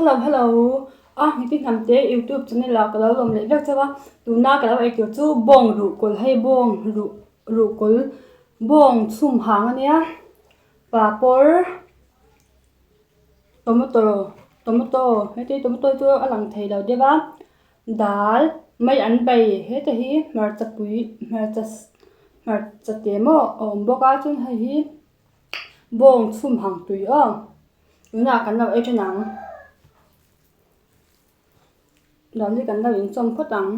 Hello hello a hmiti hnam te youtube channel ah ka lo lawm leh vek chauh a tuna ka lo eitur chu bawng ruh kawl hei bawng ruh ruh kawl bawng chhum hang ania papawr tomato tomato heti tomato chu a lang thei lo deuh a dal mai an bei heta hi hmarcha pui hmarcha hmarcha te maw a awm bawk a chuan hei hi bawng chhum hang tui aw. Tunah kan lo ei ṭhen ang. Dal hi kan lo inchawm phawt ang.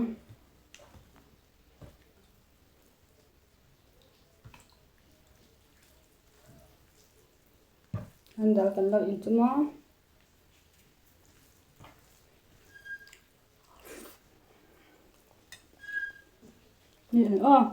An dal kan lo inchawm a. Ni aw.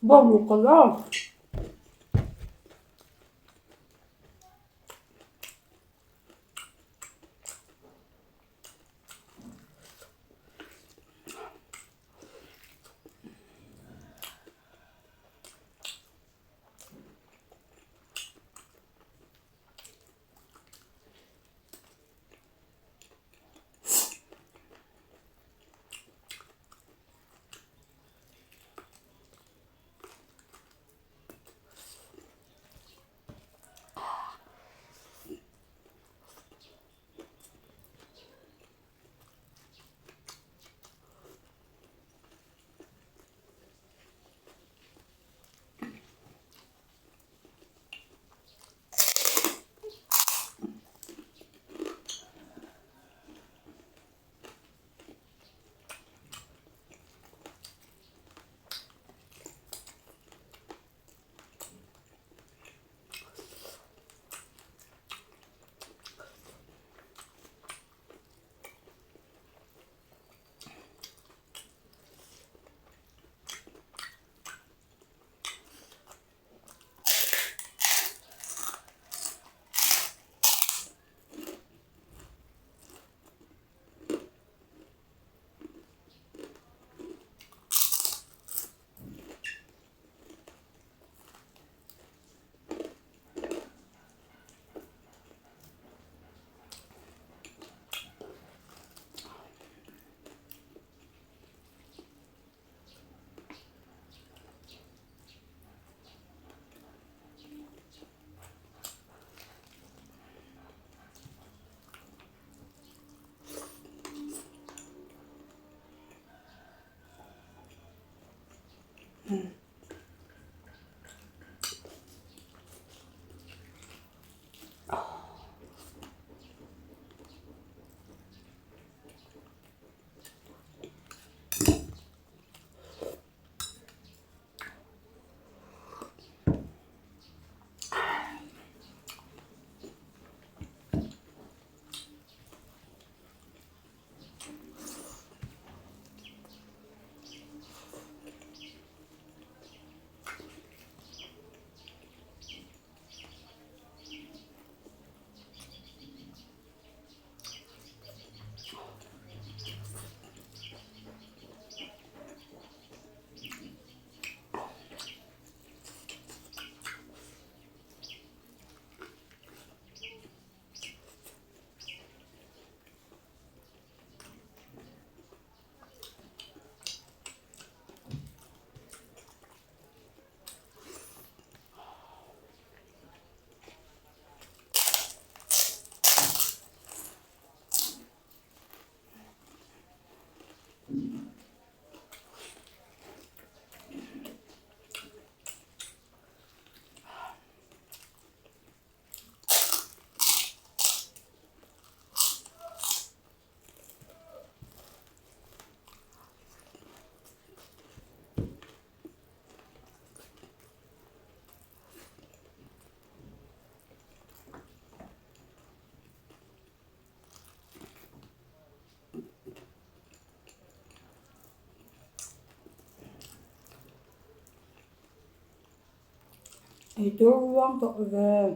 Bawng ruhkawlh aw. Eitur ruang tawh ve.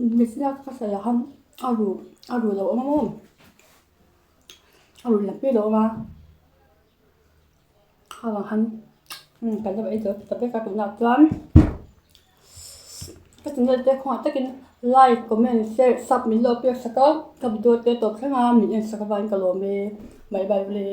Nichina ka sawi ah khan a ruh a ruh lo awm a maw a ruh lian pui lo awm a kha vang khan kan lo ei zo ta vek a tunah chuan ka channel te khawngaih takin like comment share sub min lo pek sak a ka video te tawp thleng a min en sak avangin ka lawm e bye bye ule.